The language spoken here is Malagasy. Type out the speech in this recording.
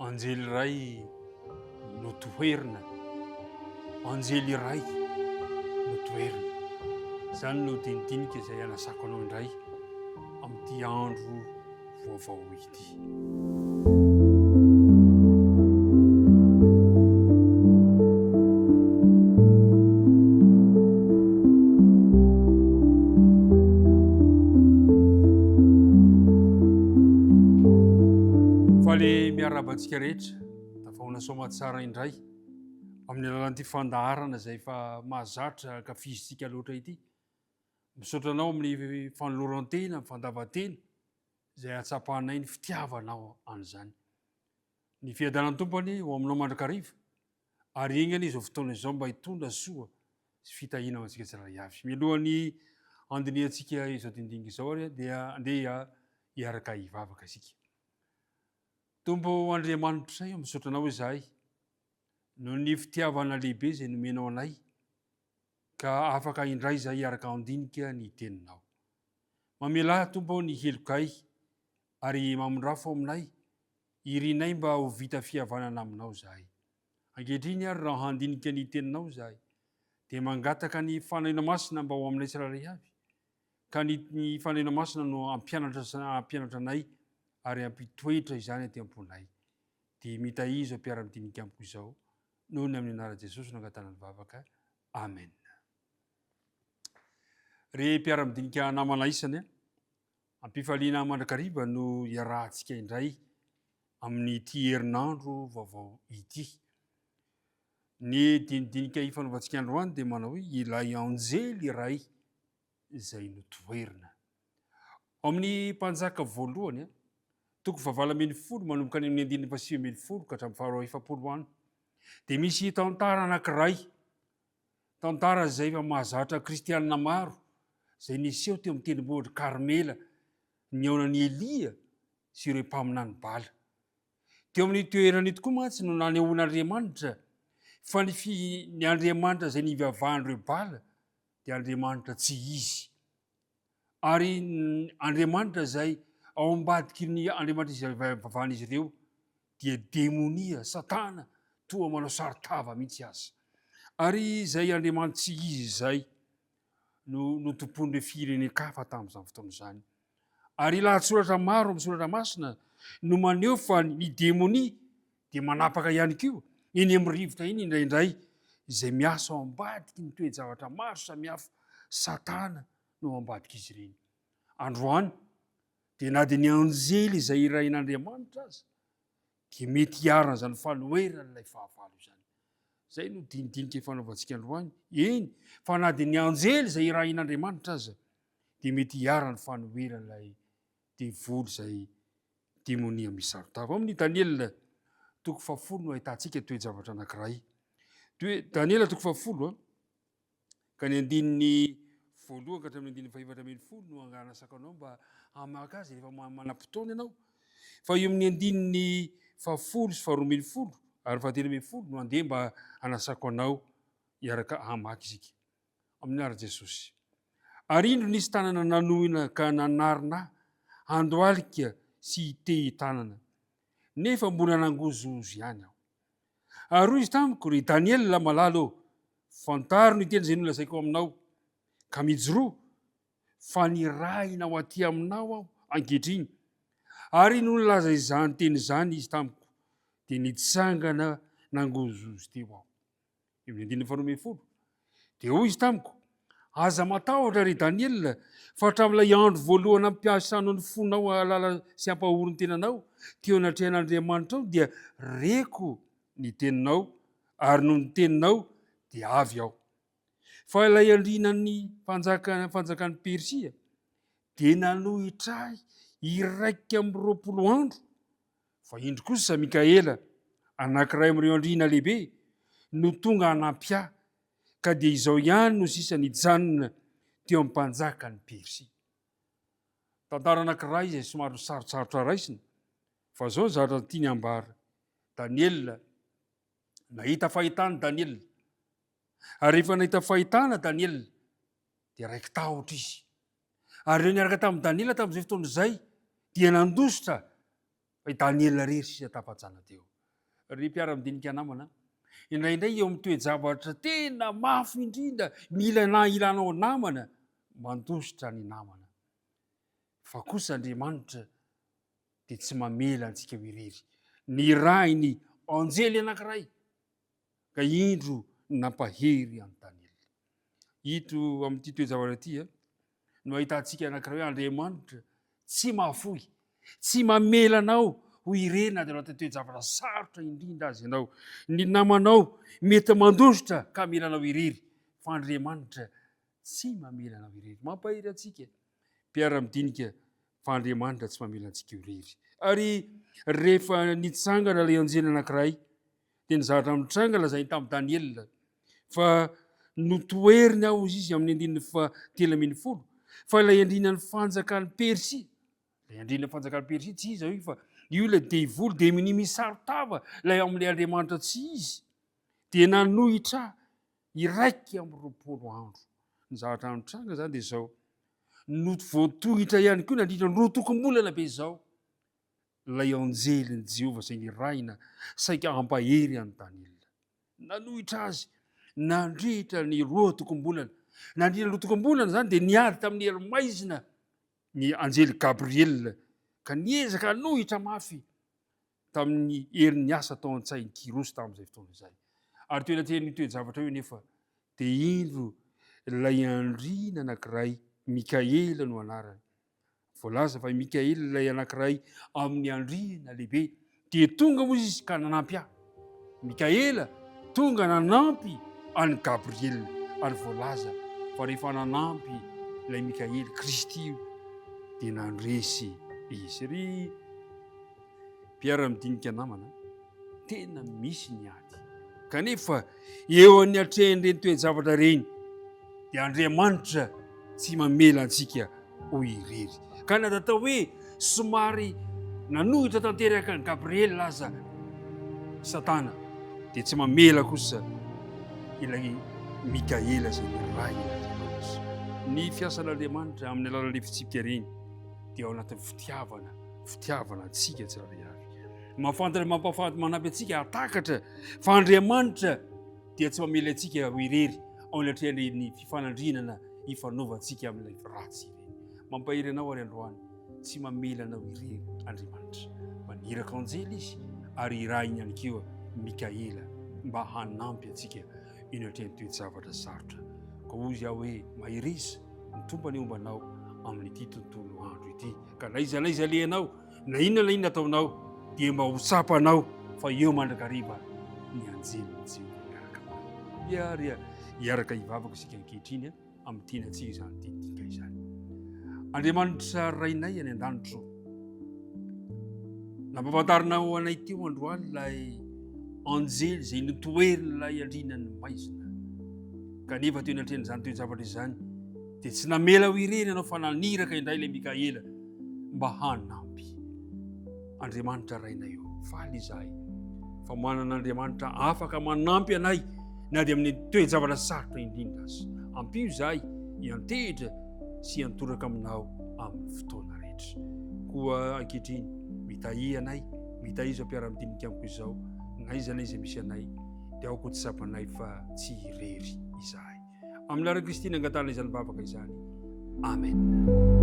Anjely iray notoherina. Anjely iray notoherina. Izany no dinidinika izay anasako anao indray amin'ity andro vaovao ity. Faly miarahaba antsika rehetra, tafahoana soamatsara indray amin'ny alalan'ity fandaharana izay efa mahazatra ankafizintsika loatra ity. Misaotra anao amin'ny fanoloran-tena, amin'ny fandavan-tena izay ahatsapanay ny fitiavanao an'izany. Ny fiadanan'ny Tompo anie ho aminao mandrakariva ary enga anie izao fotoana izao mba hitondra soa sy fitahiana ho antsika tsirairay avy. Mialohan'ny handinihantsika izao dindinika izao ary dia andeha hiaraka hivavaka isika. Tompo Andriamanitray, misaotra anao izahay noho ny fitiavana lehibe izay nomenao anay ka afaka indray izahay hiaraka handinika ny teninao. Mamelà, Tompo ô, ny helokay ary mamindrafo aminay, irinay mba ho vita fihavanana aminao izahay. Ankehitriny ary raha handinika ny teninao izahay, dia mangataka ny Fanahinao Masina mba ho aminay tsirairay avy, ka ny ny Fanahinao Masina no hampianatra hampianatra anay ary hampitoetra izany aty am-ponay. Dia mitahia izao mpiara-midinika amiko izao, noho ny amin'ny anaran'i Jesosy no angatahana ny vavaka. Amen. Ry mpiara-midinika namana isany a, am-pifaliana mandrakariva no iarahantsika indray amin'ity herinandro vaovao ity. Ny dinidinika ifanaovantsika androany dia manao hoe ilay anjely iray izay notoherina. Ao amin'ny mpanjaka voalohany, toko fahavalo 12 manomboka any amin'ny andininy faha 19 ka hatramin'ny faharoa 40 any, dia misy tantara anankiray, tantara izay efa mahazatra kristianina maro, izay niseho teo amin'ny tendrombohitra Karmela, nihaonan'i Elia sy ireo mpaminany Bala. Teo amin'io toerana io tokoa mantsy no nanehoan'Andriamanitra fa ny fi, ny Andriamanitra izay nivavahan'ireo Bala dia Andriamanitra tsy izy. Ary Andriamanitra izay ao ambadiky ny Andriamanitra izay ivavahan'izy ireo dia demonia, Satana, toa manao saron-tava mihitsy aza. Ary izay Andriamanitra tsy izy izay no notompoin'ireo firenen-kafa tamin'izany fotoana izany. Ary lahatsoratra maro amin'ny soratra masina no maneho fa ny demonia dia manapaka ihany koa eny amin'ny rivotra eny indraindray izay miasa ao ambadiky ny toe-javatra maro samihafa, Satana no ao ambadik'izy ireny. Androany dia na dia ny anjely izay irahin'Andriamanitra aza dia mety hiharan'izany fanoheran'ilay fahavalo izany. Izay no dinidinika ifanaovantsika androany. Eny, fa na dia ny anjely izay irahin'Andriamanitra aza dia mety hiharan'ny fanoheran'ilay devoly izay demonia misaron-tava. Ao amin'ny Daniela toko fahafolo no ahitantsika toe-javatra anankiray. Toe, Daniela toko fahafolo, ka ny andininy voalohany ka hatramin'ny andininy fahefatra 14 no anganasako anao mba hamaka azy rehefa manam-potoana ianao. Fa eo amin'ny andininy fahafolo sy faharoa 12 ary fahatelo 12 no andeha mba hanasako anao hiaraka hamaky isika. Amin'ny anaran'i Jesosy. Ary indro nisy tanana nanohina ka nanarina ahy handohalika sy hitehi-tanana, nefa mbola nangozohozo ihany aho. Ary hoy izy tamiko, Ry Daniela malala ô, fantaro ny teny izay nolazaiko aminao, ka mijoroa, fa nirahina ho aty aminao aho ankehitriny. Ary nony nilaza izany teny izany izy tamiko, dia nitsangana nangozohozo teo aho. Eo amin'ny andininy faharoa 12. Dia hoy izy tamiko, Aza matahotra, ry Daniela, fa hatramin'ilay andro voalohany nampiasanao ny fonao hahalala sy hampahory ny tenanao teo anatrehan'Andriamanitrao dia reko ny teninao, ary noho ny teninao dia avy aho. Fa ilay andrianan'ny mpanjaka fanjakan'i Persia dia nanohitra ahy 21 andro Fa indro kosa Mikaela, anankiray amin'ireo andriana lehibe, no tonga hanampy ahy, ka dia izao ihany no sisa nijanona teo amin'ny mpanjakan'i Persia. Tantara anankiray izay somary sarotsarotra raisina, fa izao ny zavatra tiany hambara, Daniela, nahita fahitana Daniela, ary rehefa nahita fahitana Daniela, dia raiki-tahotra izy. Ary ireo niaraka tamin'i Daniela tamin'izay fotoana izay dia nandositra. Fa i Daniela irery sisa tafajanona teo. Ry mpiara-midinika namana, indraindray eo amin'ny toe-javatra tena mafy indrindra, mila na ilanao namana, mandositra ny namana. Fa kosa Andriamanitra dia tsy mamela antsika ho irery. Nirahiny anjely anankiray ka indro nampahery an'i Daniela. Ito amin'ity toe-javatra ity eh, no ahitantsika anankiray hoe Andriamanitra tsy mahafoy, tsy mamela anao ho irery na dia anatin'ny toe-javatra sarotra indrindra aza ianao. Ny namanao mety mandositra ka hamela anao irery, fa Andriamanitra tsy mamela anao irery. Mampahery antsika mpiara-midinika fa Andriamanitra tsy mamela antsika ho irery. Ary rehefa nitsangana ilay anjely anankiray, dia ny zavatra mitranga lazainy tamin'i Daniela fa notoheriny aho izy amin'ny andininy faha-13 fa ilay andrinan'ny fanjakan'i Persia, ilay andrinan'ny fanjakan'i Persia tsy iza io fa io ilay devoly demonia misaron-tava ilay ao amin'ilay Andriamanitra tsy izy dia nanohitra ahy 21 andro. Ny zavatra nitranga izany dia izao, no voatohitra ihany koa nandritra ny roa tokom-bolana be izao ilay anjelin'i Jehovah izay nirahina saika hampahery an'i Daniela. Nanohitra azy nandritra ny roa tokom-bolana. Nandritra ny roa tokom-bolana izany dia niady tamin'ny hery maizina ny anjely Gabriela ka niezaka hanohitra mafy tamin'ny herin'ny asa tao an-tsain'i Kyrosy tamin'izay fotoana izay. Ary teo anatrehan'io toe-javatra io anefa dia indro ilay andriana anankiray, Mikaela no anarany, Voalaza fa i Mikaela ilay anankiray amin'ny andriana lehibe dia tonga hozy izy ka nanampy ahy. Mikaela tonga nanampy an'i Gabriela ary voalaza fa rehefa nanampy ilay Mikaela, Kristy io, dia nandresy izy. Ry mpiara-midinika namana, tena misy ny ady. Kanefa eo an'ny atrehan'ireny toe-javatra ireny dia Andriamanitra tsy mamela antsika ho irery. Ka na atao hoe somary nanohitra tanteraka an'i Gabriela aza Satana dia tsy mamela kosa ilay Mikaela izay nirahin'Andriamanitra. Ny fiasan'Andriamanitra amin'ny alalan'ireny fitsipika ireny dia ao anatin'ny fitiavana, fitiavana antsika tsirairay avy. Mahafantatra mampahafantatra manampy antsika hahatakatra fa Andriamanitra dia tsy mamela antsika ho irery ao anatrehan'ireny fifanandrinana ifanaovantsika amin'ilay ratsy ireny. Mampahery anao ary androany, tsy mamela anao irery Andriamanitra. Maniraka anjely izy ary irahiny ihany koa Mikaela mba hanampy antsika eny atrehan'ny toe-javatra sarotra. Koa hoy aho hoe mahereza, ny Tompo anie homba anao amin'ity tontolo andro ity. Ka na iza na iza alehanao, Na inona na inona ataonao dia mba ho tsapanao fa eo mandrakariva ny anjelin'i Jehovah miaraka aminao. Hiary hiaraka hivavaka isika ankehitriny amin'ny tenantsika izany dinika izany. Andriamanitra Rainay any an-danitro, nampahafantarinao anay teo androany ilay anjely izay notoherin'ilay andrinan'ny maizina. Kanefa teo anatrehan'izany toe-javatra izany dia tsy namela ho irery ianao fa naniraka indray ilay Mikaela mba hanampy. Andriamanitra Rainay eo, faly izahay fa manana Andriamanitra afaka manampy anay na dia amin'ny toe-javatra sarotra indrindra aza. Ampio izahay hiantehitra sy hiantoraka aminao amin'ny fotoana rehetra. Koa ankehitriny, mitahia anay, mitahia izao mpiara-midinika amiko izao, na aiza na aiza misy anay, dia aoka ho tsapanay fa tsy irery izahay. Amin'ny anaran'i Kristy nangatahana izany vavaka izany. Amen.